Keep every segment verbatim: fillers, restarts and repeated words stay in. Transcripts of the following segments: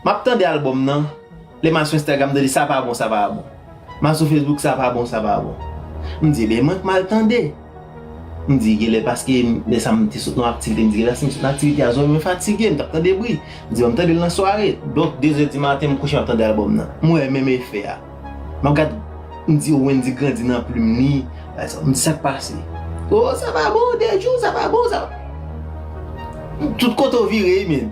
M ap tande albòm nan, lè m al sou Instagram, m tande sa pa bon, sa pa bon. M al sou Facebook, sa pa bon, sa pa bon. M di, "Ebyen, mwen k mal tande." M di, "Genlè paske lè sa m te sot nan aktivite, m di, genlè paske m sot nan aktivite a, zòrèy mwen fatige, m t ap tande bri." M di, "Ban m tande l nan sware." Donk, de zè di maten, m kouche, m ap tande albòm nan. M wè menm efè a. M ap gad, m di, "O, Wendy grandi nan plim li." M di, "Sa k pase?" "O, sa pa bon, de jou, sa pa bon, sa pa." Tout kote w vire, wi, men.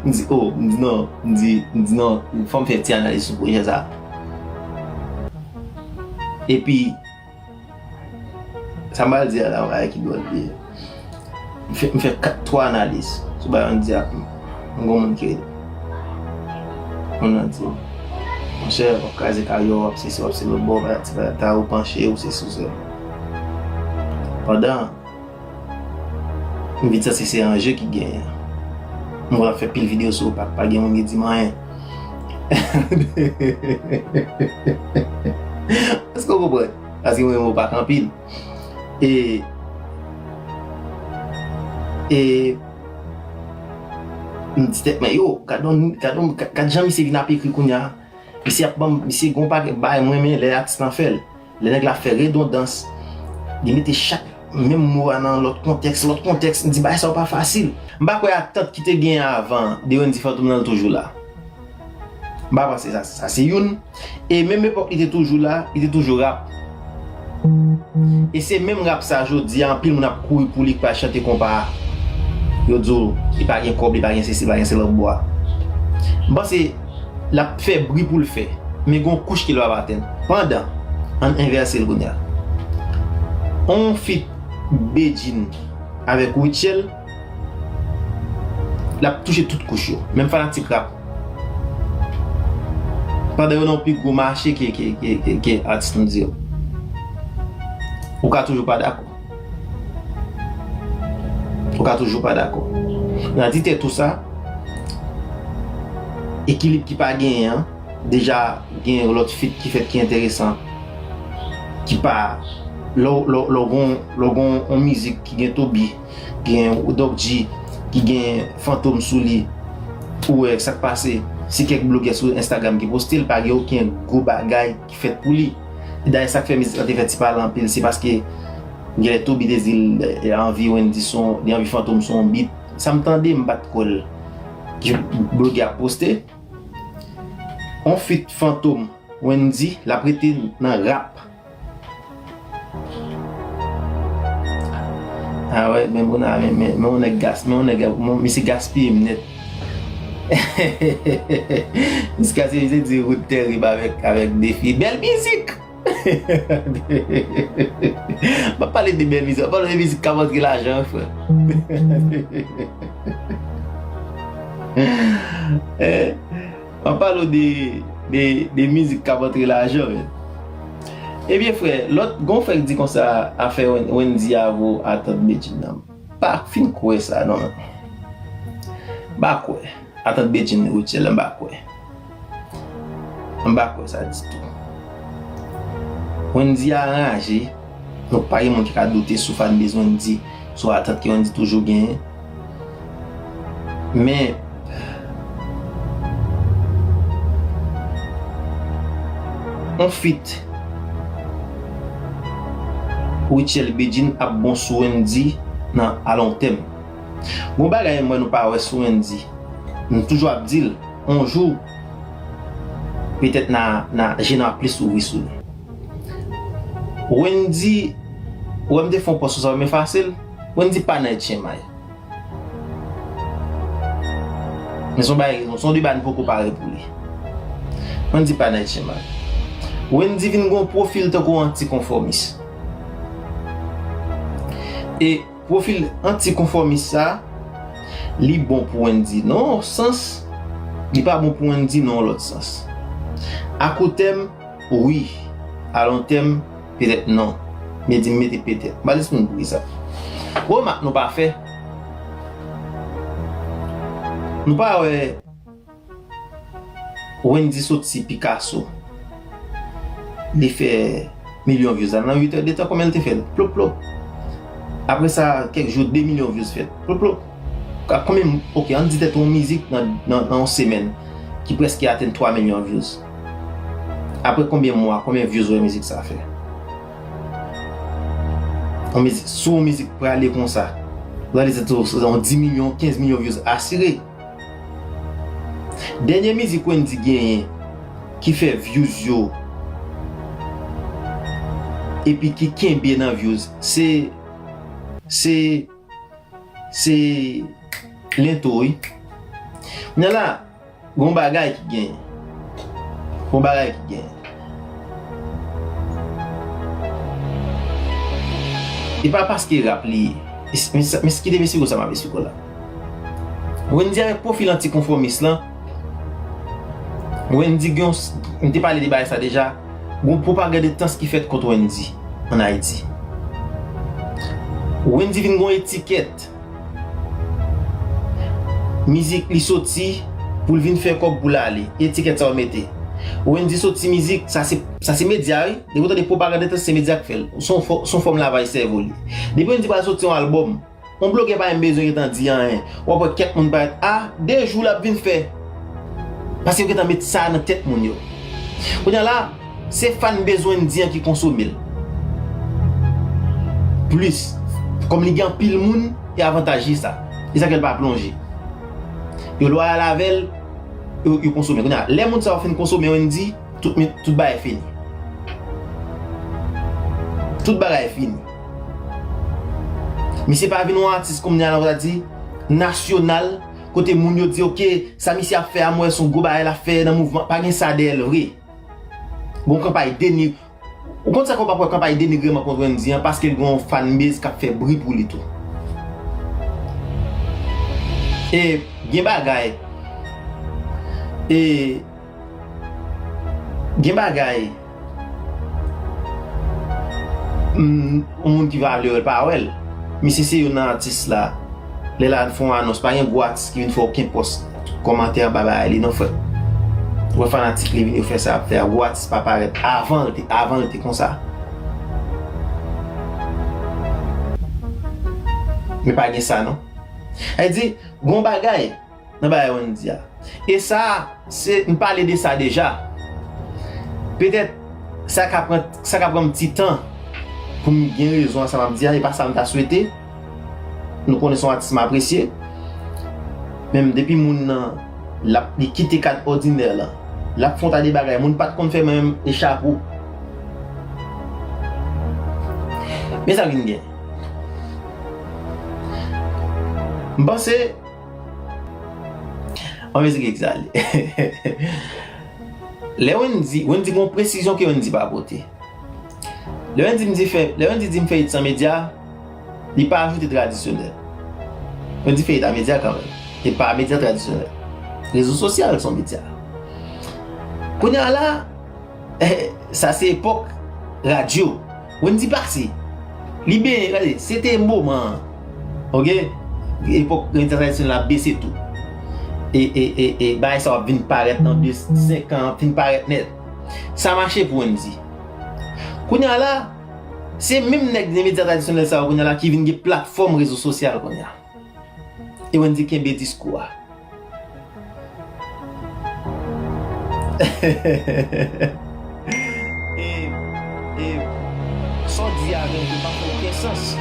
M di, "O," m di, "Non," m di, m di, "Non, fò m fè ti analiz sou pwojè sa." Epi, sa m pral di a la, yon bagay ki dwòl li ye. M fè, m fè kat, twa analiz sou bagay Wendy a. M gon moun ki rele. Moun nan di, "Monchè, w ap kraze karyè w, w ap sesi, w ap se lòt bò, patati patata, ou panche, ou sesi, ou sela." Pandan m vin santi se anje ki genyen. M wè ap fè pil videyo sou Opak, pa gen moun ki di m anyen. Èske w konprann? Paske mwen renmen Opak anpil. E, e, m di tèt mwen, "Yo, gad on, gad on, gad jan misye vin ap ekri kounye a." Misye ap ban m, misye gon pakèt bagay mwen renmen lè atis lan fè l. Lè nèg la fè redondans, li mete chak menm mo a nan lòt kontèks, lòt kontèks, m di, "Bagay sa yo pa fasil." M pa kwè atant ki te gen avan de Wendy Fantom nan toujou la. M pa panse sa, sa se youn. E menm epòk li te toujou la, li te toujou rap. E se menm rap sa jodi a, anpil moun ap kouri pou li, ki pa chante konpa a. Yo di w, li pa gen kòb, li pa gen sesi, li pa gen sela, bwa. M panse l ap fè bri pou l fè, men gon kouch ke l p ap atenn. Pandan, ann envèse l kounye a. On feat Bedjine avèk Rutshelle, l ap touche tout kouch yo, menm fanatik rap. Pandan yo nan yon pi gwo mache ke, ke, ke, ke, ke atis nou di yo. Ou ka toujou pa dakò. Ou ka toujou pa dakò. Nan di tèt ou sa, ekilib ki pa genyen an, deja gen lòt feat ki fèt ki enteresan, ki pa, lè w, lè w, lè w gon, lè w gon yon mizik ki gen Toby, gen Doc G, ki gen Fantom sou li, ou wè sa k pase, se kèk blogè sou Instagram ki poste l, pa gen okenn gwo bagay ki fèt pou li. E dayè sa k fè mizik lan te fè ti pale anpil, se paske genlè Toby te di l, eh, anvi Wendy se yon, li anvi Fantom se yon beat. Sa m tande, m pa t kwè l. Ki blogè ap poste. On feat Fantom, Wendy, l ap rete nan rap. Ah wè, men moun a, men, men, men yon nèg gas, men yon nèg, men misye gaspiye m nèt. Jiskaske misye di Rood tèrib avèk, avèk Defi. Bèl mizik! M ap pale de bèl mizik, m ap pale de mizik k ap antre lajan, wi, frè. Eh, m ap pale w de, de, de mizik k ap antre lajan, men. Ebyen, frè, lòt, gon frè k di konsa, afè Wen-, Wendy a vo atant Bedjine nan. M pa fin kwè sa, non, men. M pa kwè. Atant Bedjine Rutshelle, m pa kwè. M pa kwè sa ditou. Wendy anraje, donk pa gen moun ki ka doute sou fanbase Wendy, sou atant ke Wendy toujou genyen. Men, on feat Rutshelle Bedjine ap bon sou Wendy nan a long tèm. Gon bagay m wè nou pa wè sou Wendy. M toujou ap di l, on jou, petèt na, na, je n a plis ouvri sou li. Wendy, ou wè m te fè on pòs sou sa, m efase l. Wendy pa nan Etchenmay. Men se on bagay, se on deba n poko pare pou li. Wendy pa nan Etchenmay. Wendy vin gon pwofil tankou antikonfòmis. E pwofil antikonfòmis sa, li bon pou Wendy nan yon sans, li pa bon pou Wendy nan yon lòt sans. A kou tèm, wi. A long tèm, petèt non. Men di m mete petèt. M pa di moun pou ki sa. Remak nou pa fè. Nou pa wè Wendy soti Picasso. Li fè milyon views la. Nan uit è de tan, konbyen l te fè l? Plop, plop. Apre sa, kèk jou, de milyon views fèt. Plop, plop. Ak konbyen, ok, ann di tèt ou yon mizik nan, nan, nan yon semèn ki prèske atenn twa milyon views. Apre konbyen mwa, konbyen views ou wè mizik sa fè? Yon mizik, sou yon mizik prale konsa, ou ta di tèt ou se yon dis milyon, kenz milyon views asire. Dènye mizik Wendy genyen ki fè views yo epi ki kenbe nan views, se, se, se Lento, wi. Kounye a la, gon bagay ki genyen. Gon bagay ki genyen. E pa paske rap li ye. Mes-, mes-, mes-, kite mesye konsa m ap esplike w la. Wendy avèk pwofil antikonfòmis lan, Wendy gen yon s-, m te pale de bagay sa deja, gon pwopagandatis ki fèt kont Wendy ann Ayiti. Wendy vin gon etikèt. Mizik li soti pou l vin fè kòb pou l ale. Etikèt sa yo mete. Wendy soti mizik, sa se, sa se medya, wi. Depi w tande pwopagandatis, se medya k fè l. Se yon fò-, se yon fòm lavaj sèvo li. Depi Wendy pral soti yon albòm, yon blogè pa menm bezwen gentan di anyen. W ap wè kèk moun parèt, a, de jou l ap vin fè. Paske yo gentan met sa nan tèt moun yo. Kounye a la, se fan baz Wendy an ki konsome l plis. Kòm li gen anpil moun, e avantaj li sa. E sa fè l pa plonje. Yo lwayal avè l, yo, yo konsome. Kounye a, lè moun sa yo fin konsome Wendy, tout, tout bagay fini. Tout bagay fini. Misye pa vin yon atis kounye a la, w ta di, nasyonal, kote moun yo di, ok, sa misye ap fè a, m wè se yon gwo bagay l ap fè nan mouvman. Pa gen sa dèyè l vre. Gon kanpay deni-, ou konn sa k w p ap wè kanpay denigreman kont Wendy an, paske l gen yon fan base k ap fè bri pou li tou. E gen bagay, e gen bagay, mm, yon moun ki va lè l pa wè l. Misye se youn nan atis la. Lè l al fè yon anons, pa gen gwo atis ki vin fè okenn pòs kòmantè anba bagay li non, frè. Ou wè fanatik li vin yo fè sa ap fè a, gwo atis pa parèt. Avan l te, avan l te konsa. Men pa gen sa non. Sa vle di, gon bagay nan bagay Wendy a. E sa, se, m pale de sa deja. Petèt, sa ka pran, sa ka pran m ti tan pou m gen rezon a sa m ap di a, e pa sa m ta swete. Nou konnen se yon atis m apresye. Men depi moun nan, l ap, li kite kad òdinè lan, l ap fè yon ta de bagay, moun pa t konn fè menm e chapo. Men sa vin gen. M panse, an mizik egzale. Lè Wendy, Wendy gon presizyon ke Wendy pa pote. Lè Wendy di fè, lè Wendy di m fè it san medya, li pa ajoute tradisyonèl. Wendy fè it a medya kanmenm. E pa medya tradisyonèl. Rezo sosyal se yon medya. Kounye a la, sa se epòk radyo. Wendy pase. Li benyen, gade, se te moman an. Ok? Epòk medya tradisyonèl la bese tou. E, e, e, e, bagay sa w ap vin parèt nan de, senk an, ap vin parèt nèt. Sa mache pou Wendy. Kounye a la, se menm nèg nan medya tradisyonèl sa yo kounye a la ki vin gen platfòm rezo sosyal kounye a. E Wendy kenbe diskou a. E, e, sa w di a menm li pa fè okenn sans.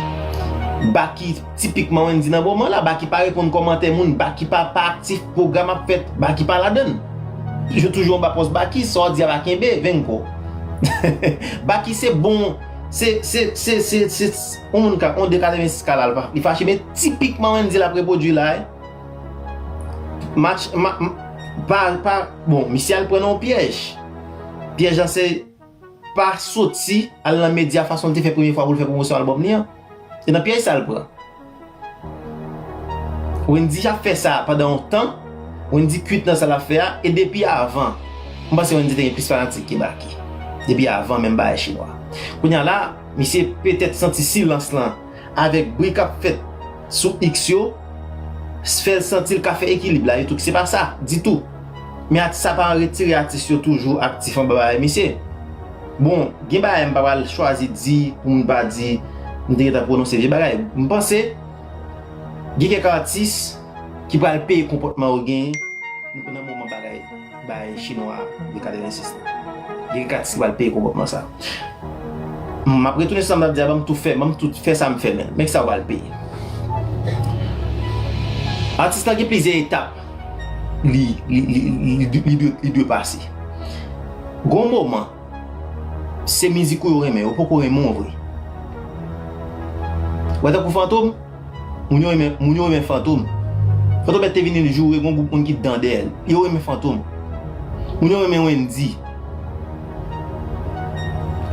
Baky, tipikman Wendy nan moman la, Baky pa reponn kòmantè moun, Baky pa, pa aktif, pwogram ap fèt, Baky pa ladann. Yo toujou anba pòs Baky, sa w di a pa kenbe, venko. Baky se bon, se, se, se, se, se, yon moun ka, yon de katrevensis ka la, li fache, men tipikman Wendy l ap repwodui la, eh. Match, ma, m, pa, pa, bon, misye al pran nan yon pyèj. Pyèj la se pa soti al nan medya fason l te fè premye fwa pou l fè pwomosyon albòm li an. E nan pyèj sa l pran. Wendy ap fè sa pandan yon tan. Wendy kwit nan sa l ap fè a. E depi avan, m panse Wendy te gen plis fanatik ke Baky. Depi avan menm bagay chinwa. Kounye a la, misye petèt santi silans lan avèk bri k ap fèt sou X yo, fè l santi l ka fè ekilib la, e tou, se pa sa ditou. Men atis sa pa retire atis yo toujou aktif anba bagay misye. Bon, gen bagay m pa pral chwazi di pou m pa di m te gentan pwononse vye bagay. M panse gen kèk atis ki pral peye konpòtman yo genyen nan moman bagay, bagay chinwa de katrevensis la. Gen kèk atis ki pral peye konpòtman sa. M ap retounen sou sa m t ap di a, ban m tou fè, ban m tou fè sa m fè, men men ki sa w pral peye. Atis lan gen plizyè etap li, li, li, li, li, li dwe, li dwe pase. Gon moman, se mizik ou yo renmen, yo poko renmen w vre. Wè tankou Fantom, moun yo renmen, moun yo renmen Fantom. Fantom te vin joure gon gwoup moun ki t dan dèyè l. Yo renmen Fantom. Moun yo renmen Wendy.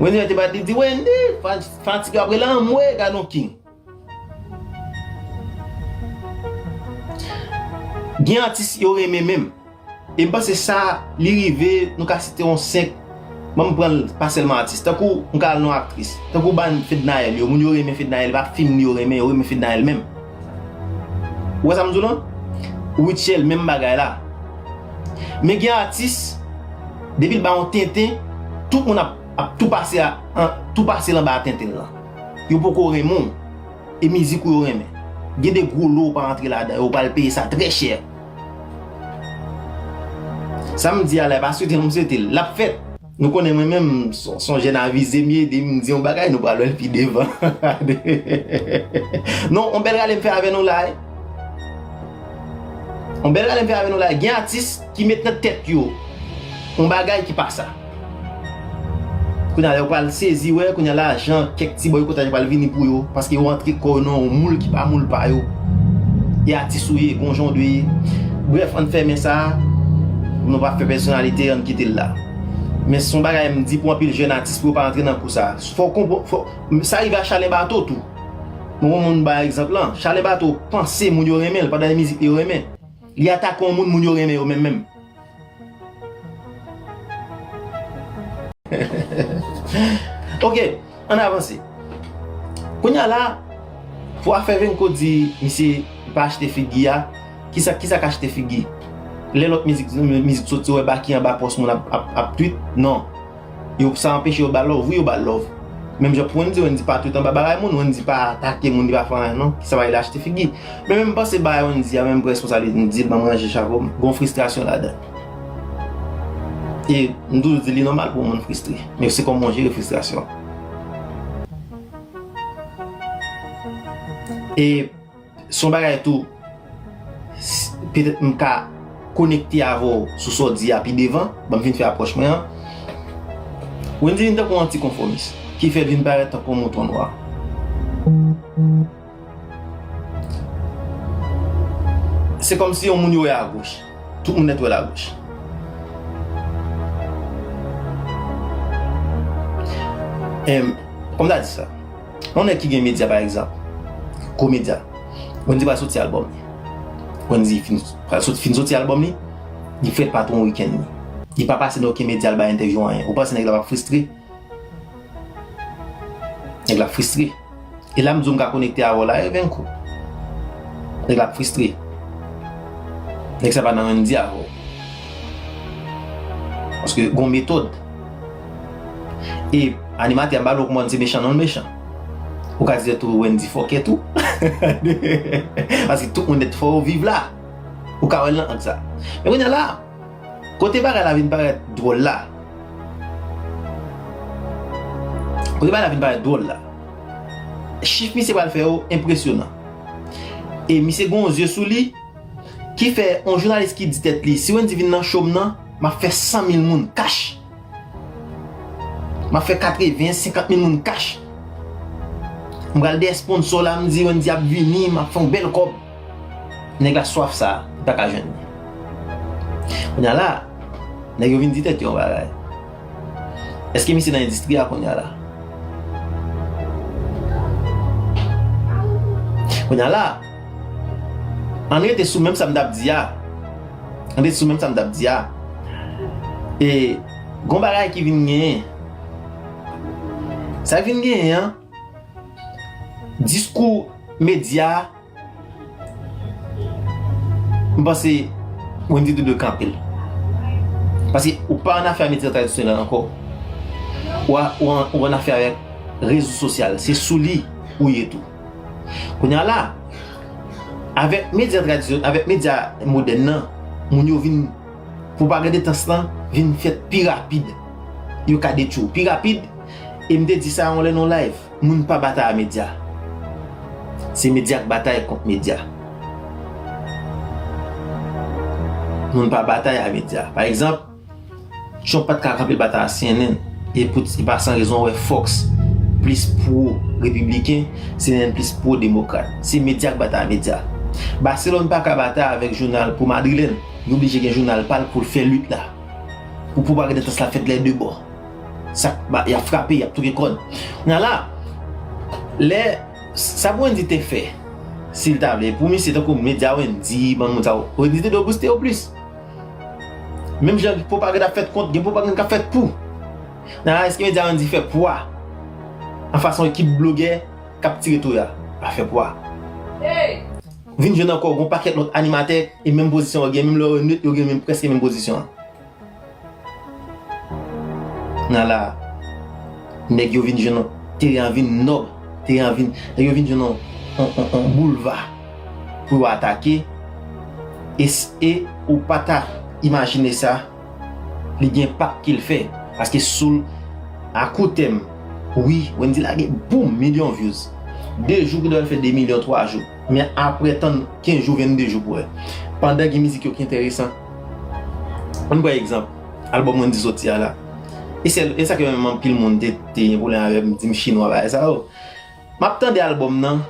Wendy te bat li di, "Wendy, fa-, fanatik yo ap rele anmwe, gad on king." Gen atis yo renmen menm. E m panse sa, li rive, nou ka site yon senk, ban m pran l pa sèlman atis. Tankou, m ka al nan aktris. Tankou bann Fednaelle yo, moun yo renmen Fednaelle, pa fim li yo renmen, yo renmen Fednaelle menm. Ou wè sa m di w lan? Rutshelle, menm bagay la. Men gen atis, depi l ba yon tenten, tout moun ap, ap tou pase a, an, tou pase l anba tenten l lan. Yo poko renmen w. E mizik ou yo renmen. Gen de gwo lo ou pa antre ladan yo, ou pral peye sa trè chè. Sa m di a la, e pa swete l, m swete l. L ap fèt. Nou konnen mwen menm, se, se yon jèn avize m ye, depi m di yon bagay, nou pral wè l pi devan. Non, yon bèl rale m fè avè nou la, wi. Yon bèl rale m fè avè nou la, wi. Gen atis ki met nan tèt yo yon bagay ki pa sa. Kounye a, lè yo pral sezi, wè, kounye a, lajan, kèk ti bòykotaj pral vini pou yo, paske yo antre kò yo nan yon moul ki pa moul pa yo. E atis ou ye, gon jan w dwe ye. Brèf, ann fèmen sa, pou nou pa fè pèsonalite, ann kite l la. Men se yon bagay m di pou anpil jèn atis, pou yo pa antre nan kou sa. Fò w konprann, fò, sa rive a Chalen Bato tou. Mwen, yon moun ba egzanp lan. Chalen Bato panse moun yo renmen l, pandan e mizik li yo renmen. Li atake yon moun, moun yo renmen yo menm menm. Ok, ann avanse. Kounye a la, pou afè Venco di misye pa achte figi a, kisa, kisa k achte figi? Lè lòt mizik, mizik soti, wè Baky anba pòs moun ap, ap, ap tweet? Non. Yo, sa anpeche yo ba love, wi, yo ba love. Menm jan pou Wendy, Wendy pa tweet anba bagay moun, Wendy pa atake moun, li pa fè anyen, non. Kisa bay li achte figi? Men menm panse bagay Wendy a, menm pran responsablite m di l, ban m ranje chapo m. Gon fristrasyon ladan. E m toujou di li nòmal pou yon moun fristre. Men se kòman w jere fristrasyon. E se yon bagay tou, s-, petèt m ka konekte avè w sou sa w di a pi devan, ban m fin fè apwòch mwen an. Wendy vin tankou yon antikonfòmis, ki fè l vin parèt tankou yon mouton nwa. Se kòmsi yon moun yo wè agoch. Tout moun nèt wè l agoch. Em, kòman m ta di sa? Yon nèg ki gen medya, pa egzanp, gwo medya. Wendy pral soti albòm li. Wendy fin, pral sot-, fin soti albòm li, li fèt patwon wikenn li. Li pa pase nan okenn medya, l bay entèvyou, anyen. Ou panse nèg la p ap fristre? Nèg la fristre. E la m di w m ka konekte avè w la, Evenco. Nèg la fristre. Nèg sa pa nan Wendy avè w. Paske gon metòd. E animatè a m pa lè w konprann se mechan non l mechan. Ou ka di tou Wendy fòkè tou. Paske tout moun nèt fò yo viv la. Ou ka wè l nan ang sa. Men kounye a la, Kote bagay la vin parèt dwòl la. Kote bagay la vin parèt dwòl la. Chif misye pral fè yo enpresyonan. E misye gen yon zye sou li ki fè yon jounalis ki di tèt li, "Si Wendy vin nan show m nan, m ap fè san mil moun kach. M ap fè katreven, senkant mil moun kach. M pral dèyè sponsò la, m di Wendy ap vini, m ap fè yon bèl kòb." Nèg la swaf sa, li pa ka jwenn li. Kounye a la, nèg yo vin di tèt yo yon bagay. Èske misye nan endistri a kounye a la? Kounye a la, ann rete sou menm sa m t ap di a. Ann rete sou menm sa m t ap di a. E, gon bagay ki vin genyen. Sa k vin genyen an, diskou medya, m panse Wendy te dwe kanpe l. Paske ou pa ann afè a medya tradisyonèl ankò. Ou a, ou an, ou ann afè avèk rezo sosyal. Se sou li ou ye tou. Kounye a la, Avèk medya tradisyonèl, avèk medya modèn nan, moun yo vin, pwopagandetans lan vin fèt pi rapid. Yo ka detwi w pi rapid. E m te di sa yon lè nan live, moun pa batay a medya. Se medya k batay kont medya. Moun pa batay a medya. Pa egzanp, Trump pa t ka kanpe batay a C N N. E pou, e pa san rezon, w wè Fox plis pwo repibliken, C N N plis pwo demokrat. Se medya k batay a medya. Barcelone pa ka batay avèk jounal pou madrilen. Li oblije gen jounal pa l pou l fè lit la. Pou pwopagandetans la fèt lè de bò. Sa, ba, y ap frape, y ap touke kòn. Nan la, lè, sa pou Wendy te fè, si l ta vle, pou misye tankou medya Wendy, bann moun sa yo, Wendy te dwe bouste yo plis. Menm jan pwopaganda ap fèt kont, gen pwopaganda k ap fèt pou. Nan la, èske medya Wendy fè pwa? An fason ekip blogè k ap tire tou ya, pa fè pwa. Vin jwenn ankò, gon pakèt lòt animatè, e menm pozisyon yo gen, menm lè yo net, yo gen menm, prèske menm pozisyon an. Nan la, nèg yo vin jwenn, teren an vin nòb, teren an vin, nèg yo vin jwenn yon, yon, yon, yon boulva pou yo atake. E, s- e ou pa ta imajine sa, li gen enpak ke l fè. Paske sou l, a kou tèm, wi, Wendy lage boum, milyon views. De jou ki dwe fè de milyon, twa jou. Men apre tann kenz jou, vennde jou pou wè. Pandan gen mizik yo ki enteresan. Ann pran egzanp, albòm Wendy soti a la. E sèl, e sa ke menm anpil moun te, te gen pwoblèm avè m, di m chinwa bagay sa yo. M ap tande albòm nan,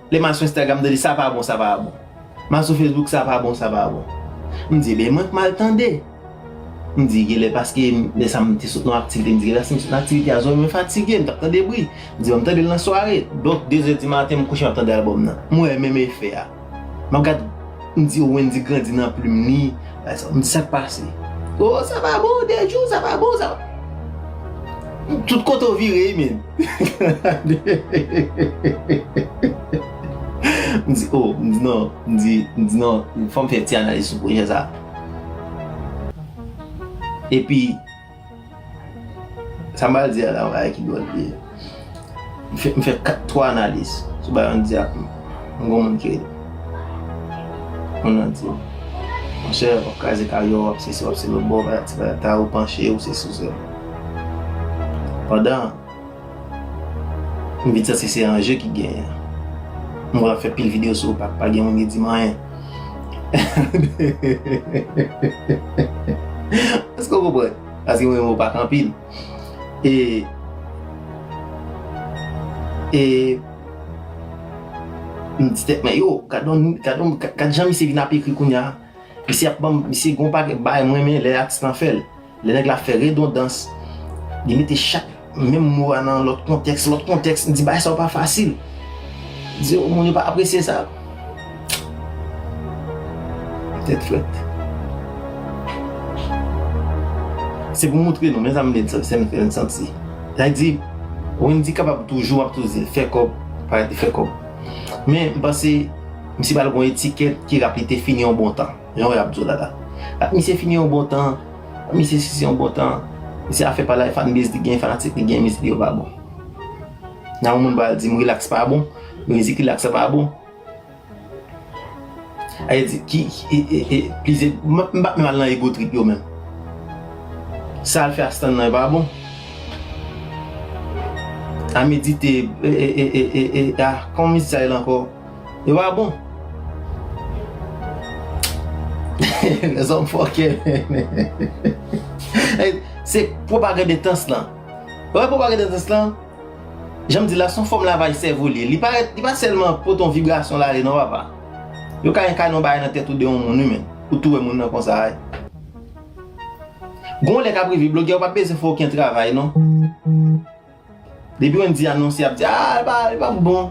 lè m al sou Instagram, m tande sa pa bon, sa pa bon. M al sou Facebook, sa pa bon, sa pa bon. M di, ebyen, mwen k mal tande. M di, genlè paske lè sa m te sot nan aktivite, m di, genlè si m sot nan aktivite a, zòrèy mwen fatige, m t ap tande bri. M di, bon, m tande l nan sware. Donk, de zè di maten, m kouche, m ap tande albòm nan. M wè menm efè a. M ap gad, m di, o, Wendy grandi nan plim li. M di, sa k pase? O, sa pa bon, de jou, sa pa bon, sa pa. Tout kote w vire, men. M di, o, m di, non, m di, m di, non, fò m fè ti analiz sou pwojè sa. Epi, sa m pral di a la, yon bagay ki dwòl li ye. M fè, m fè kat, twa analiz sou bagay Wendy a. M gon moun ki rele. Moun nan di, monchè, w ap kraze karyè w, w ap sesi, w ap se lòt bò, patati patata, ou panche, ou sesi, ou sela. Pandan M vin santi se anje ki genyen. M wè l ap fè pil videyo sou pa, pa gen moun ki di m anyen. Èske w konprann? Paske mwen menm ou pa k anpil. E, e, m di tèt mwen, yo, gad yon, gad yon, gad jan misye vin ap ekri kounye a. Misye ap ban m, misye gon pakèt bagay mwen renmen lè atis lan fè l. Lè nèg la fè redondans, li mete chak menm mo a nan lòt kontèks, lòt kontèks, m di bagay sa yo pa fasil. M di, o, moun yo pa apresye sa. Tèt frèt. Se pou moutre nou, men sa m vle di, sa m fè n santi. Sa di, Wendy kapab toujou, m ap toujou di, fè kòb, parèt li fè kòb. Men, m panse, misye pral gon etikèt ki rap li te fini yon bon tan. Jan w ap di w la la. Rap misye fini yon bon tan. Misye sesi yon bon tan. Misye afè pa la, e fanbase li gen, fanatik li gen, mizik li yo pa bon. Nan yon moun pral di m relax pa bon, mizik relax pa bon. Ay di ki, e, e, e, plizyè, m, m pa menm al nan ego trip yo menm. Sa al fè a stand nan e pa bon. A medite, e, e, a, kòman mizik sa rele ankò? Yo pa bon. Lèzòm fòkè. Se pwopagandetans lan. Wè pwopagandetans lan. Jan m di la, se yon fòm lavaj sèvo li ye. Li pa, li pa sèlman pote yon vibrasyon l ale non, papa. Yo ka enkane yon bagay nan tèt ou de yon moun, wi, men. Ou tou wè moun nan konsa, wi. Gon lè k ap rive, blogè yo pa bezwen fè okenn travay, non. Depi Wendy anonse, y ap di, a, li pa, li pa bon.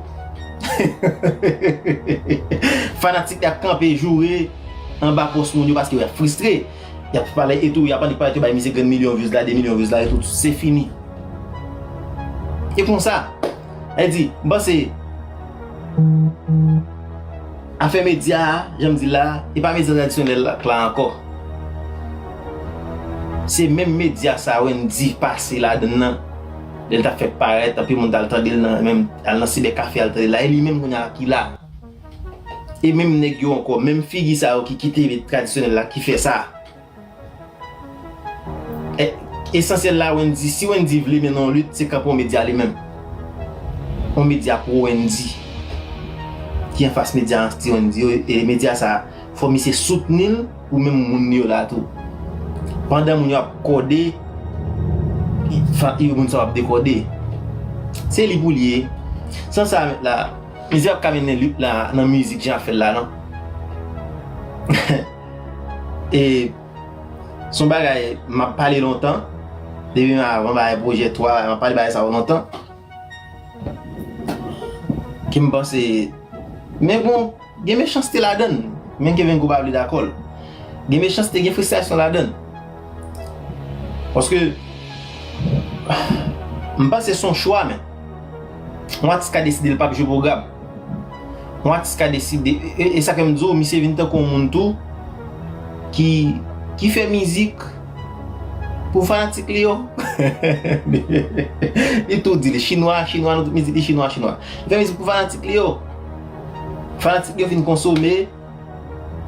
Fanatik y ap kanpe joure anba pòs moun yo paske y ap fristre. Y ap pale etou, y ap annik pale etou bay misye grenn milyon views la, de milyon views la etou, se fini. E konsa, e di, m panse, afè medya a, jan m di la, e pa medya tradisyonèl la, la ankò. Se menm medya sa Wendy pase ladann nan. Lè l t ap fè parèt, anpil moun t al tande l nan, menm al nan sibè kafe al tande l la. E li menm kounye a ki la. E menm nèg yo ankò, menm figi sa yo ki kite tradisyonèl la, ki fè sa. E, esansyèl la, Wendy, si Wendy vle mennen yon lit, se kanpe yon medya li menm. Yon medya pro Wendy. Ki anfas medya anti Wendy yo, e medya sa, fò misye soutni l, pou menm moun yo la tou. Pandan moun yo ap kòde, fa- yo moun sa yo ap dekòde. Se li pou li ye. San sa la, mizè ap ka mennen lit la nan mizik jan ap fè l la, non. E se yon bagay m ap pale lontan. Depi avan bagay pwojè twa, m ap pale bagay sa yo lontan. Ki m panse, men bon, gen mechanste ladan l. Men Kevin Gou pa vle dakò l. Gen mechanste, gen fristrasyon ladan l. Paske, m panse se yon chwa, men. Yon atis ka deside l p ap jwe pwogram. Yon atis ka deside, e, e, e sa fè m di w, misye vin tankou yon moun tou ki, ki fè mizik pou fanatik li yo. Li tou di li chinwa, chinwa, nan tout mizik li chinwa, chinwa. Li fè mizik pou fanatik li yo. Fanatik li yo fin konsome,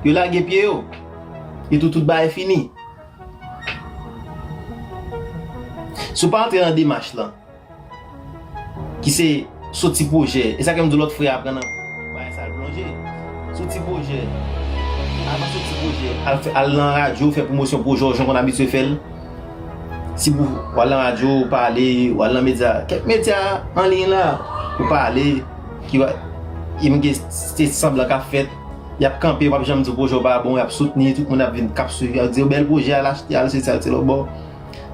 yo lage pye yo. Li tou, tout bagay fini. Si w pa antre nan demach lan, ki se soti pwojè. E sa ke m di w lòt frè a pran nan bagay sa l plonje. Soti pwojè. Avan soti pwojè, al, fè- al nan radyo, fè pwomosyon pwojè w jan w konn abitye fè l. Si pou w al nan radyo, w pale, w al nan medya, kèk medya an liy la, w pale, ki va, e m gen se sanblan k ap fèt, y ap kanpe, yo p ap janm di w pwojè w pa bon, y ap soutni, tout moun ap vin k ap swiv, y ap di yo bèl pwojè, al achte, al se sa, se lòt bò.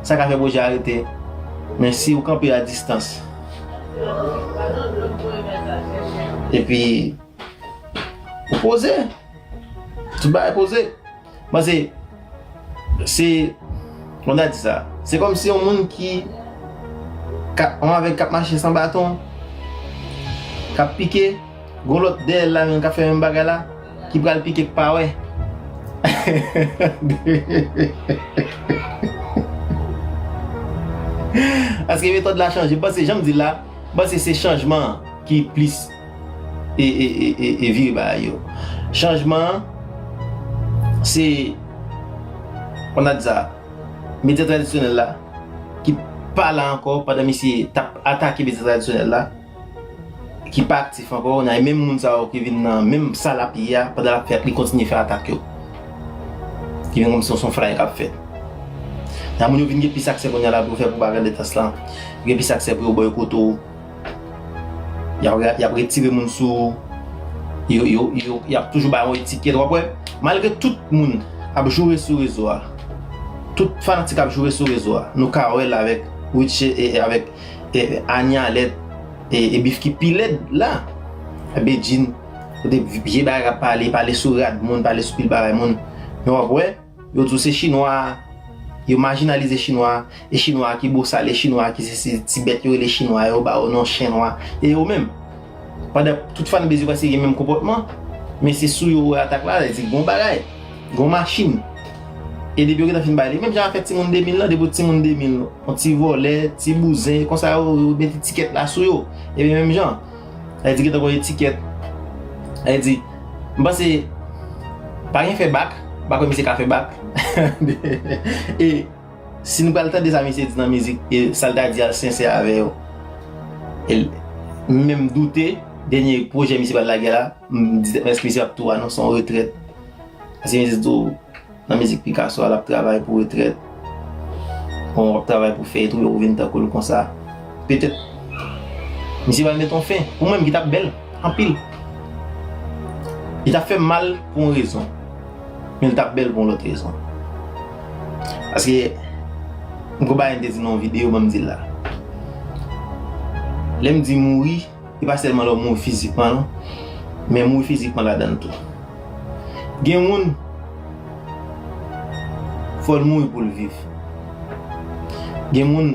Sa ka fè pwojè a rete. Men si w kanpe a distans, epi ou poze, tout bagay poze. Mwen se, se, kòman ta di sa? Se kòmsi yon moun ki, k ap, yon avèg k ap mache san baton, k ap pike, gon lòt dèyè l la menm k ap fè menm bagay la, ki pral pike k pa wè. Paske metòd la chanje. M panse, jan m di l la, m panse se chanjman an ki plis e, e, e, e, e vire bagay yo. Chanjman an, se, kòman ta di sa, medya tradisyonèl la, ki pa la ankò, pandan misye t ap atake medya tradisyonèl la, ki pa aktif ankò, nan menm moun sa yo ki vin nan menm sa l ap ye a, pandan l ap fè, li kontinye fè atak yo. Ki vin kòmsi se yon flay k ap fèt. Nan moun yo vin gen plis aksè kounye a la pou yo fè pwopaganda tans lan. Yo gen plis aksè pou yo boykote w. Y ap, y ap retire moun sou ou. Yo, yo, yo, y ap toujou ba yo etiket, w ap wè. Malgre tout moun ap joure sou rezo a, tout fanatik ap joure sou rezo a, nou ka wè l avèk Rich e, e avèk e, Ania Lèt, e, e bif ki pi lèd la. Bedjine, kote vye bagay k ap pale, pale sou rad moun, pale sou pil bagay moun. Men w ap wè, yo di w se chinwa a, yo majinalize chinwa a, e chinwa a ki bosal, e chinwa a ki se, se ti bèt yo rele chinwa, yo ba yo non chen nwa, e yo menm. Pandan tout fanbez yo prèske gen menm konpòtman, men se sou yo atak la, se gon bagay, gon machin. E depi yo gentan fin bay li, menm jan afè timoun de mil lan, depi w timoun de mil, yon ti vòlè, ti bouzen, konsa yo, yo met etikèt la sou yo. Ebyen menm jan, sa vle di gentan gon etikèt. Sa vle di, m panse, pa gen fè bak, m pa kwè misye ka fè bak. E si nou pral tande sa misye di nan mizik, e sa l ta di a sensè avè yo. E m menm doute, dènye pwojè misye pral lage la, m di tèt mwen èske misye ap tou anonse yon retrèt. Paske misye di w, nan mizik Picasso a, l ap travay pou retrèt. Bon, w ap travay pou fè etou, ou vin tankou l konsa. Petèt, misye pral met yon fen. Pou mwen, ki t ap bèl, anpil. Li t ap fè m mal pou yon rezon. Men li t ap bèl pou yon lòt rezon. Paske, m gon bagay m te di nan yon videyo, ban m di l la. Lè m di mouri, e pa sèlman lè w mouri fizikman, non. Men mouri fizikman ladan l tou. Gen moun, fò l mouri pou l viv. Gen moun,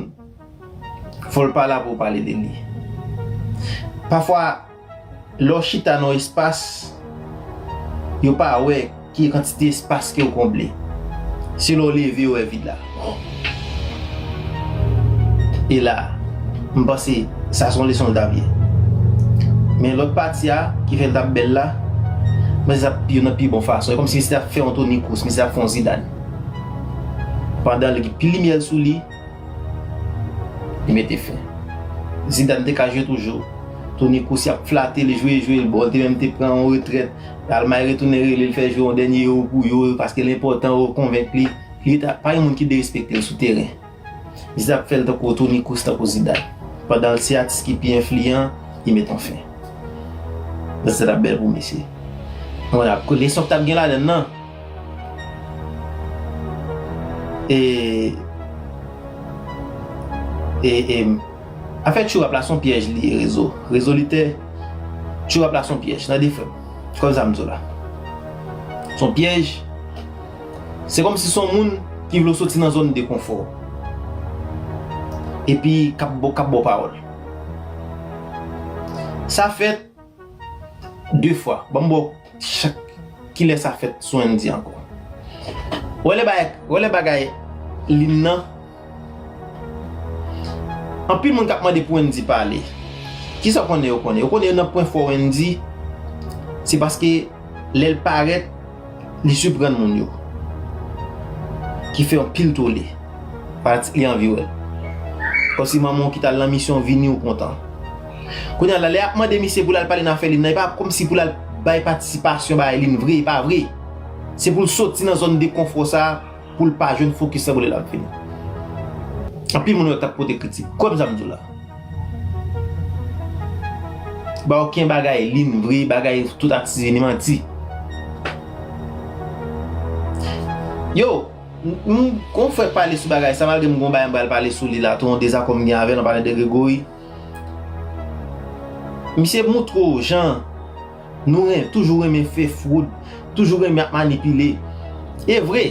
fò l pa la pou w pale de li. Pafwa, lè w chita nan yon espas, yo pa wè ki kantite espas ke w konble. Se lè w leve, yo wè vid la. E la, m panse sa se yon leson l t ap ye. Men lòt pati a, ki fè l t ap bèl la, Misye ap youn nan pi bon fason. E kòmsi misye ap fè yon Toni Kroos, misye ap fè yon Zidane. Pandan l gen pil limyè sou li, li mete fen. Zidane te ka jwe toujou. Toni Kroos, y ap flate l, jwe, jwe, bon, l te menm te pran yon retrèt. Almay retounen rele l, fè jwe yon dènye Euro pou yo, paske l enpòtan, yo konvenk li. Li ta, pa gen moun ki derespekte l sou teren. Misye ap fè l tankou Toni Kroos, tankou Zidane. Pandan l se atis ki pi enfliyan, li met yon fen. Sa t ap bèl pou misye. Mwen ap leson k t ap gen ladan l nan. E, e, e, afè tchourap la se yon pyèj li ye, Rezo. Rezo li te, tchourap la se yon pyèj. Tande frè m. Kòm sa m di w la. Se yon pyèj. Se kòmsi se yon moun ki vle w soti nan zòn de konfò. Epi k ap ba w, k ap ba w pawòl. Sa fèt de fwa. Ban m ba w chak kilè sa fèt sou Wendy ankò. Wè lè bagay, wè lè bagay Lin nan. Anpil moun k ap mande pou Wendy pale. Kisa w konnen yo konnen? Yo konnen nan pwen fò Wendy, se paske lè l parèt, li siprann moun yo. Ki fè yon pil tole. Fanatik li anvi wè l. Kòmsi manman w ki t al nan misyon vini, ou kontan. Kounye a la, lè y ap mande misye pou l al pale nan afè Lin nan, e pa kòmsi pou l al bay patisipasyon bay Lin vre, e pa vre. Se pou l soti nan zòn de konfò sa a, pou l pa jwenn fokis nan kote l ap vini. Anpil moun wè k t ap pote kritik. Kwè m sa m di w la. Ba okenn bagay Lin vre, bagay tout atis vini manti. Yo, m, m, gon frè k pale sou bagay sa, malgre m gon bagay m pral pale sou li la tou, yon dezakò m gen avè l, an palan de Gregory. Misye moutre w jan nou ren, toujou renmen fè fwod, toujou renmen ap manipile. E vre.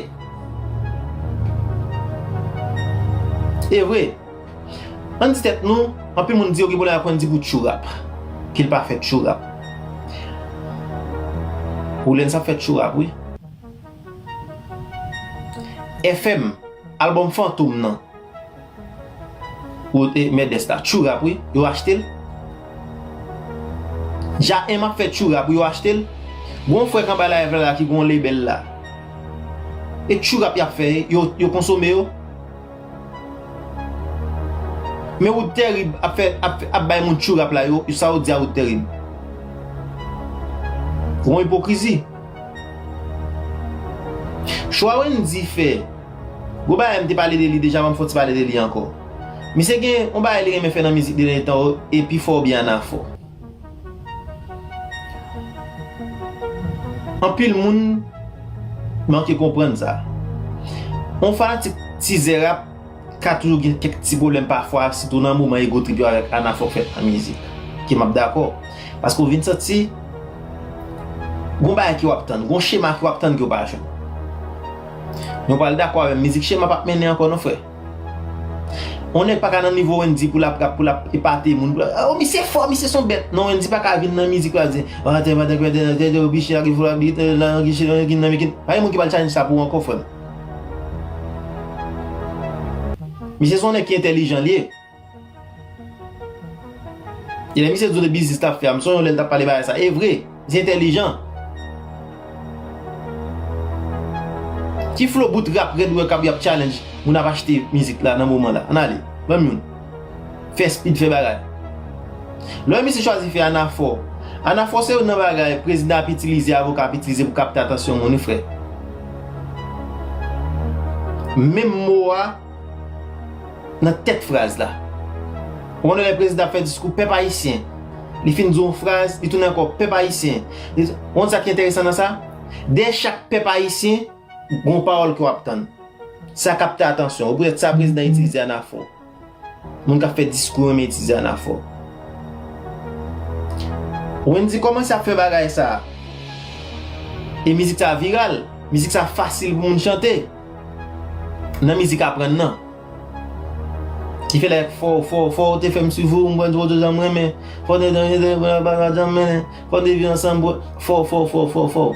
E vre. Ann di tèt nou, anpil moun di yo gen pwoblèm ak Wendy pou tchourap. Ke l pa fè tchourap. Woolens ap fè tchourap, wi. F M, albòm Fantom nan. Ou, e, Mèdès la, tchourap, wi, yo achte l. Jah M ap fè tchourap, wi, yo achte l. Gon frè k anba live la, la ki gon lebèl la. E tchourap y ap fè, yo, yo konsome yo. Men Wood Tèrib ap fè, ap, ap bay moun tchourap la, yo, sa yo di a Wood Tèrib. Gon ipokrizi. Chwa Wendy fè. Gon bagay m te pale de li deja, men m fon ti pale de li ankò. Misye gen yon bagay li renmen fè nan mizik de dènye tan yo, e pi fò oubyen anafò. Anpil moun manke konprann sa. Yon fanatik Tizè Rap ka toujou gen kèk ti pwoblèm pafwa, sitou nan moman ego trip yo avèk anafò k fèt nan mizik. Ke m ap dakò. Paske w vin santi gon bagay ke w ap tann, gon chema ke w ap tann ke w pa jwenn. Men w pral dakò avè m, mizik chema p ap mennen ankò non, frè. Yon nèg pa ka nan nivo Wendy pou l ap rap, pou l ap epate moun, pou l ap, "Oh, misye fò, misye se yon bèt." Non, Wendy pa ka vin nan mizik la di, "Ah, tè, tè, tè, tè, tè, biche la, ki fò la, bi, tè, la, ki che, ki nan mikin." Pa gen moun ki pral challenge sa pou ou ankò, frè m. Misye se yon nèg ki entèlijan li ye. E lè misye di w de biznis l ap fè a, m sonje yon lè l t ap pale bagay sa. E vre, misye entèlijan. Ki flo bout rap rèd ou wè k ap, y ap challenge moun ap achte mizik la nan moman la? Ann ale, ban m youn. Fè speed, fè bagay. Lè misye chwazi fè anafò. Anafò se youn nan bagay prezidan ap itilize, avoka ap itilize pou kapte atansyon moun, wi, frè. Menm mo a, nan tèt fraz la. Ou konnen lè prezidan ap fè diskou pèp ayisyen, li fin di yon fraz, li tounen ankò pèp ayisyen. Li, ou konn sa ki enteresan nan sa? Dèyè chak pèp ayisyen, gon pawòl ke w ap tann. Sa kapte atansyon. Ou poutèt sa prezidan itilize anafò. Moun k ap fè diskou renmen itilize anafò. Wendy kòmanse ap fè bagay sa. E mizik sa viral. Mizik sa fasil pou moun chante. Nan mizik aprann nan. Ki fè lè fò, fò, fò ou te fè m swiv ou, m konn ou te janm renmen. Fò te, te, te, te, pa, pa, pa janm mennen. Fò te viv ansanm, fò, fò, fò, fò, fò.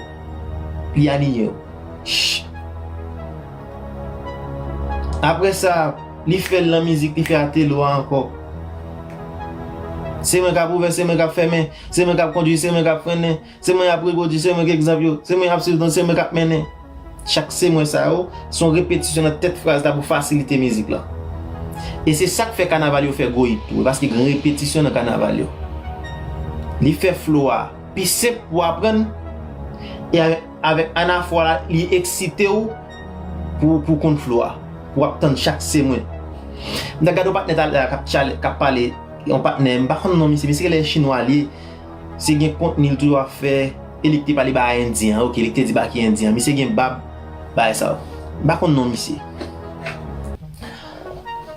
Li aliyen yo. Ch. Apre sa, li fè l nan mizik, li fè Atelo a ankò. Se mwen k ap ouvè, se mwen k ap fèmen, se mwen k ap kondui, se mwen k ap frennen, se mwen y ap repwodui, se mwen k egzanp yo, se mwen y ap swiv, donk se mwen k ap mennen. Chak se mwen sa yo, se yon repetisyon nan tèt fraz la pou fasilite mizik la. E se sa k fè kanaval yo fè gwo hit tou, paske gen repetisyon nan kanaval yo. Li fè flow a pi senp pou aprann, e avèk, avèk anafwa la, li eksite w pou, pou konn flow a, pou w ap tann chak se mwen. M ta gade yon patnè talè a k ap chale, k ap pale, yon patnè, m pa konn non misye, misye genlè chinwa li ye, se gen kontni l toujou ap fè, e li k te pale ba Endyen an, ok, li k te di ba ki Endyen an, misye gen bab, bagay sa yo. M pa konn non misye.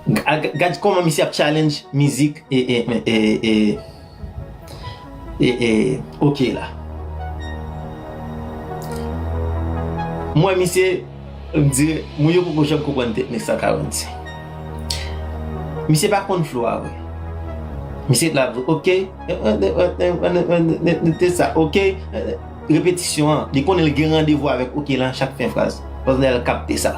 Gad, gad kòman misye ap challenge mizik e, e, e, e, e, e, ok la. Mwen, misye, m di, moun yo poko janm konprann teknik sa ka rann di. Misye pa konn flow a vre. Misye la, ok, te sa, ok, repetisyon an, li konnen l gen randevou avèk ok lan chak fen fraz. Paske l kapte sa.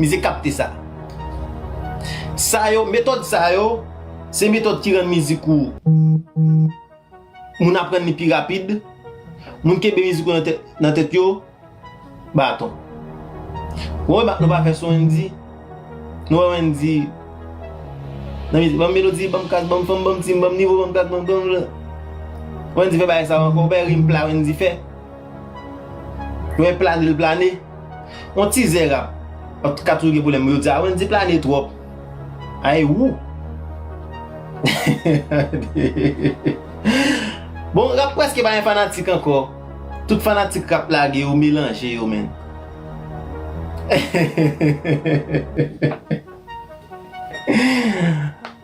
Misye kapte sa. Sa yo, metòd sa yo, se metòd ki rann mizik ou, moun aprann li pi rapid, moun kenbe mizik ou nan tèt, nan tèt yo, baton. Ou wè, nou pa fè sou Wendy. Nou wè Wendy nan mizik, ban m melodi, ban m kas, ban m fanm, ban m tim, ban m nivo, ban m kas, ban m, ban m. Wendy fè bagay sa yo ankò, ou pa wè rim pla Wendy fè? Ou wè plane l plane? Yon tizè rap. Antouka, toujou gen pwoblèm. Yo di, a, Wendy plane twòp. Ay, wou. Bon, rap prèske pa gen fanatik ankò. Tout fanatik rap lage yo, melanje yo, menn.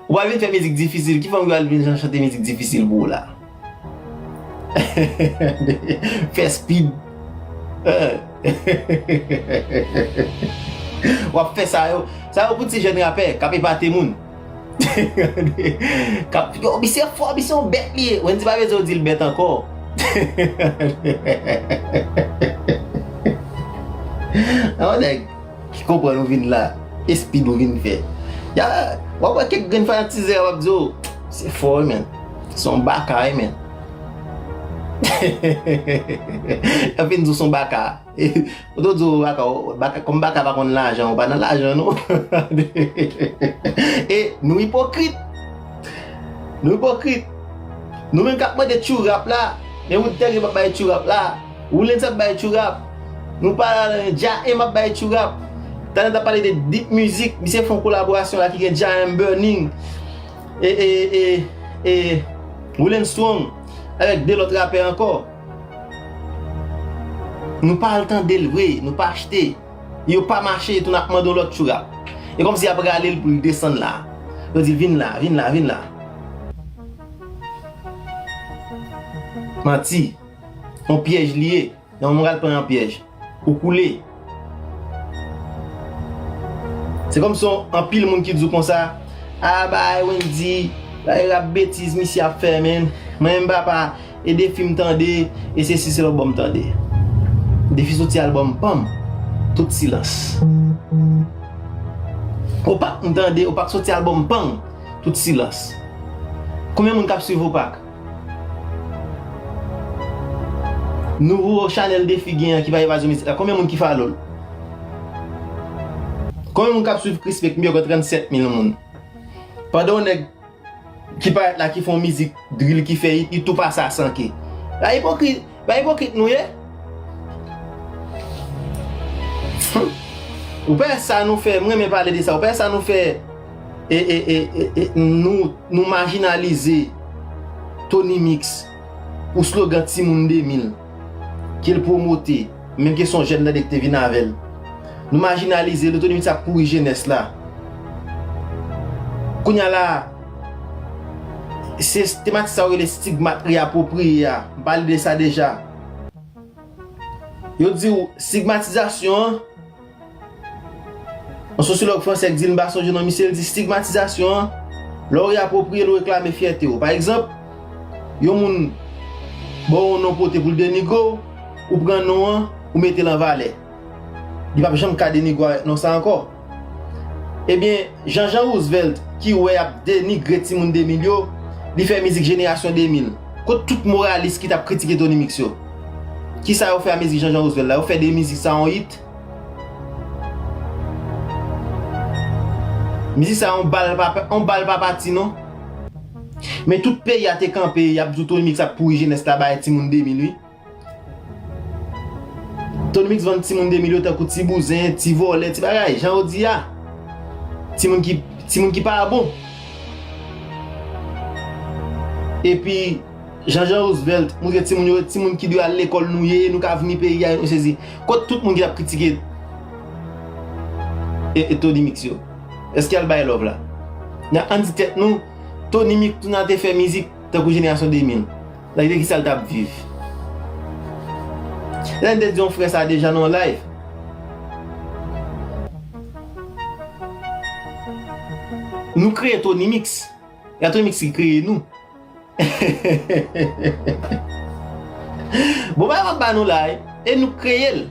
Ou pral vin fè mizik difisil. Ki fanm ki pral vin chante mizik difisil pou ou la? Fè speed. W ap fè sa yo. Sa yo pou ti jèn rapè k ap epate moun. K ap, yo, misye fò, misye yon bèt li ye. Wendy pa bezwen w di l bèt ankò. Yon nèg ki konprann ou vin la, e speed ou vin fè. Ya, w ap wè kèk grenn fanatik tizè w ap di w, se fò wi, menn. Se yon baka wi, menn. Y ap vin di w se yon baka. Ou te di w baka, baka, kòm baka pa konn lajan, ou pa nan lajan, non. E nou ipokrit. Nou ipokrit. Nou menm k ap mande tchou rap la, men Wood Terry p ap bay tchou rap la. Woolens ap bay tchou rap. Nou pa la, Dja M ap bay tchou rap. Talè n t ap pale de deep music, misye fè yon kolaborasyon la ki gen Dja M, Burning, e, e, e, e, Woolens Strong, avèk de lòt rapè ankò. Nou pa al tande l vre, nou pa achte. Yo pa mache, yo tounen ap mande yon lòt tchou rap. E kòmsi y ap rale l pou l desann la. Yo di, vin la, vin la, vin la. Manti. Yon pyèj li ye. Yon moun pral pran yon pyèj. Ou koule. Se kòmsi yon, anpil moun ki di w konsa, a, bay Wendy, bay rap betiz misye ap fè, menn. Mwen menm papa, e defi m tande, e se si se lòt bò m tande. Defi soti albòm pa m, tout silans. Opak m tande, Opak soti albòm pa m, tout silans. Konbyen moun k ap swiv Opak? Nouvo chanèl Defi gen an ki pa Evazyon Mizik la, konbyen moun ki follow l? Konbyen moun k ap swiv Crispec? M wè gen trannsèt mil moun. Pandan yon nèg ki parèt la, ki fè yon mizik drill, ki fè hit, li tou pase a san K. Pa ipokrit, pa ipokrit nou ye. Ou pa wè sa nou fè, mwen renmen pale de sa, ou pa wè sa nou fè, e, e, e, e, e, nou, nou majinalize Tony Mix pou slogan Timoun de mil ke l pwomote, menm ke se yon jèn tande ki te vin avè l. Nou majinalize l, Tony Mix ap kouri jenès la. Kounye a la, se tematik sa yo rele stigmat reyapwopriye a. M pale de sa deja. Yo di w stigmatizasyon an, yon sosyològ fransè k di l, m pa sonje non misye, l di stigmatizasyon an, lè w reyapwopriye l, ou reklame fyète w. Pa egzanp, yon moun ba w yon non pote pou l denigre w, ou pran non an, ou mete l an valè. Li p ap janm ka denigre w avèk non sa ankò. Ebyen, Jean Jean Roosevelt ki wè y ap denigre timoun de mil yo, li fè mizik jenerasyon de mil. Kot tout moralis ki t ap kritike Tony Mix yo? Kisa yo fè a mizik Jean Jean Roosevelt la? Yo fè de mizik sa yon hit? Mizik sa yon bal pa, yon bal pa pati non. Men tout peyi a te kanpe, y ap di w Tony Mix ap pouri jenès la bay timoun de mil wi. Tony Mix vann timoun de mil yo tankou ti bouzen, ti vòlè, ti bagay, jan yo di a. Timoun ki, timoun ki pa bon. Epi, Jean Jean Roosevelt, montre timoun yo, timoun ki dwe al lekòl nou ye, nou ka vini peyi a, nou sezi. Kot tout moun ki t ap kritike e, e Tony Mix yo? Èske al bay love la? Nan ann di tèt nou, Tony Mix tou nan te fè mizik tankou jenerasyon de mil. Like de kisa l t ap viv? Lè n te di yon frè sa deja nan yon live. Nou kreye Tony Mix. E a Tony Mix ki kreye nou. Bon, bagay m ap ba nou la, e nou kreye l.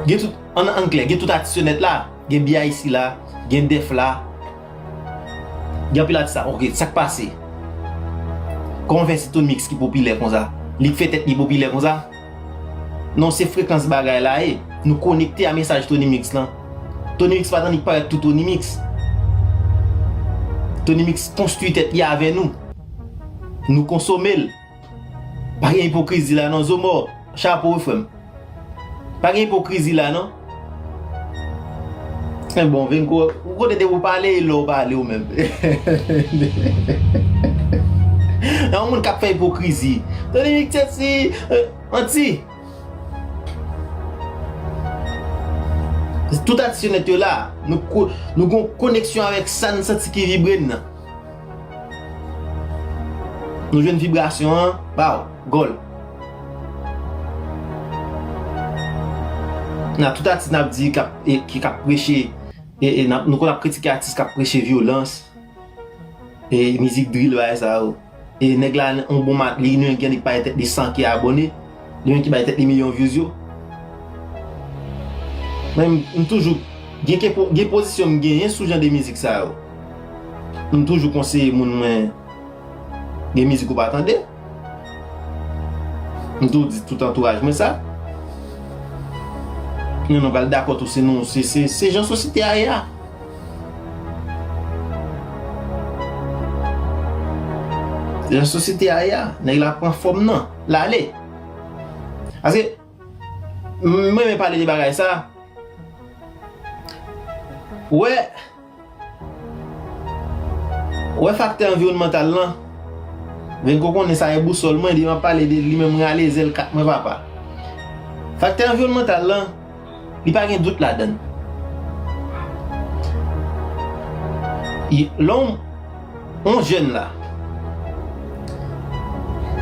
Gen tout, an anglè, gen tout atis yo nèt la. Gen B I C la, gen Def la. Gen anpil atis la. Ok, sa k pase? Kòman fè se Tony Mix ki popilè konsa? Li k fè tèt li popilè konsa? Non, se frekans bagay la ye. Nou konekte a mesaj Tony Mix lan. Tony Mix pa t annik parèt tou Tony Mix. Tony Mix konstwi tèt li avè nou. Nou konsome l. Pa gen ipokrizi la non, Zomò. Chapo wi frè m. Pa gen ipokrizi la non. Men bon, Venko, ou konnen depi w pale, e lè w pale w menm. Nan yon moun k ap fè ipokrizi. Tony Mix sèsi, eh, manti. Tout atis yo nèt yo la. Nou ko-, nou gon koneksyon avèk sa n santi ki vibre n nan. Nou jwenn vibrasyon an, baw, gòl. Nan tout atis n ap di k ap, e, ki k ap preche, e, e, n ap, nou konn ap kritike atis k ap preche vyolans, e, mizik drill, bagay sa yo. E nèg la, yon bon mat, li, li menm ki annik pale tèt li san K abòne, li menm ki bay tèt li milyon views yo. Mwen, m, m toujou, gen ke po-, gen pozisyon m genyen sou jan de mizik sa yo. M toujou konseye moun mwen, gen mizik ou pa tande. M toujou di tout antouraj mwen sa. Non, non, pral dakò tou, se nou, se, se, se jan sosyete a ye a. Jan sosyete a ye a, nèg la pran fòm nan, l ale. Paske, m, m renmen pale de bagay sa. Wè, wè faktè anviwònmantal lan, Venko konnen sa e bousòl mwen, depi m ap pale de li menm rale zèl kat mwen papa. Faktè anviwònmantal lan, li pa gen dout ladan l. Lè yon, yon jèn la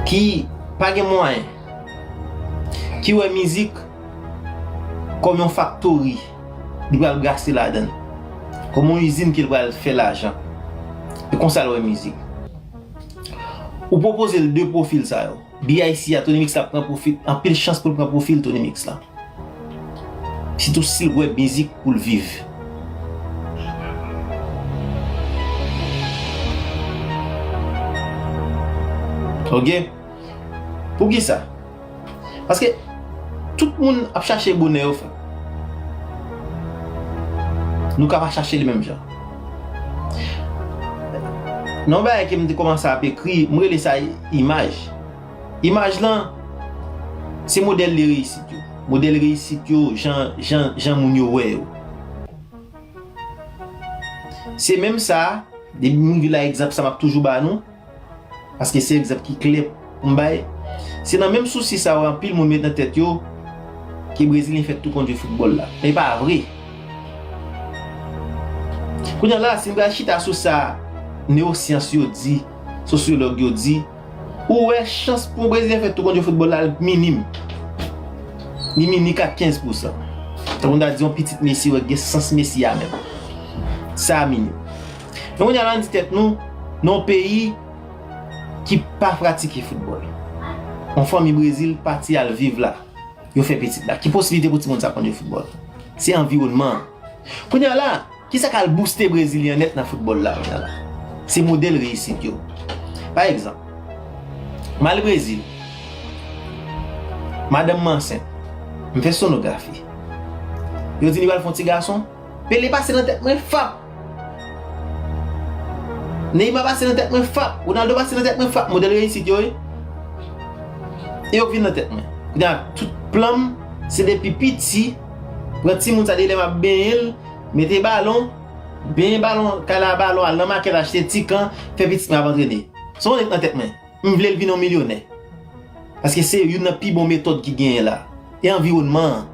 ki pa gen mwayen, ki wè mizik kòm yon faktori, li pral brase ladan l. Kòm yon izin ke l pral fè lajan. E konsa l wè mizik. Ou pwopoze l de pwofil sa yo. B I C a, Tony Mix la pran pwofil, anpil chans pou l pran pwofil Tony Mix la. Sitou si l wè mizik pou l viv. Ok? Poukisa? Paske tout moun ap chache bonè yo, frè. Nou ka pa chache li menm jan. Nan yon bagay ke m te kòmanse ap ekri, m rele sa imaj. Imaj lan, se modèl de reyisit yo. Modèl reyisit yo, jan, jan, jan moun yo wè yo. Se menm sa, depi m rive la, egzanp sa m ap toujou ba nou, paske se egzanp ki klè pou m bay. Se nan menm sousi sa yo anpil moun met nan tèt yo ke Brezilyen fèt tou konn jwe foutbòl la. Men e pa vre. Kounye a la, si n pral chita sou sa newosyans yo di, sosyològ yo di, ou wè chans pou yon Brezilyen fè tou konn jwe foutbòl la, l minim. Li minim ka kenz pousan. Tankou n ta di yon pitit Messi, wè gen sans Messi a menm. Sa minim. Men kounye a la, n di tèt nou, nan yon peyi ki pa pratike foutbòl. Yon fanmi Brezil pati al viv la. yo fè pitit la? Ki posiblite pou timoun sa aprann jwe foutbòl? Se anviwònman an. Kounye a la, kisa k al bouste Brezilyen nèt nan foutbòl la kounye a la? Se modèl reyisit yo. Pa egzanp, m al Brezil, madanm mwen ansent, m fè sonografi. Yo di li pral fè yon ti gason, Pele pase nan tèt mwen, fap. Neymar pase nan tèt mwen, fap. Ronaldo pase nan tèt mwen, fap. Modèl reyisit yo, wi. E yo k vin nan tèt mwen. Kounye a, tout plan m, se depi piti, pran timoun sa depi lè m ap benyen l, mete balon, benyen balon, kay la balon, al nan makèt, achte ti kan, fè pitit mwen ap antrene. Se yon nèg nan tèt mwen. M vle l vin yon milyonè. Paske se youn nan pi bon metòd ki genyen la. E anviwònman an.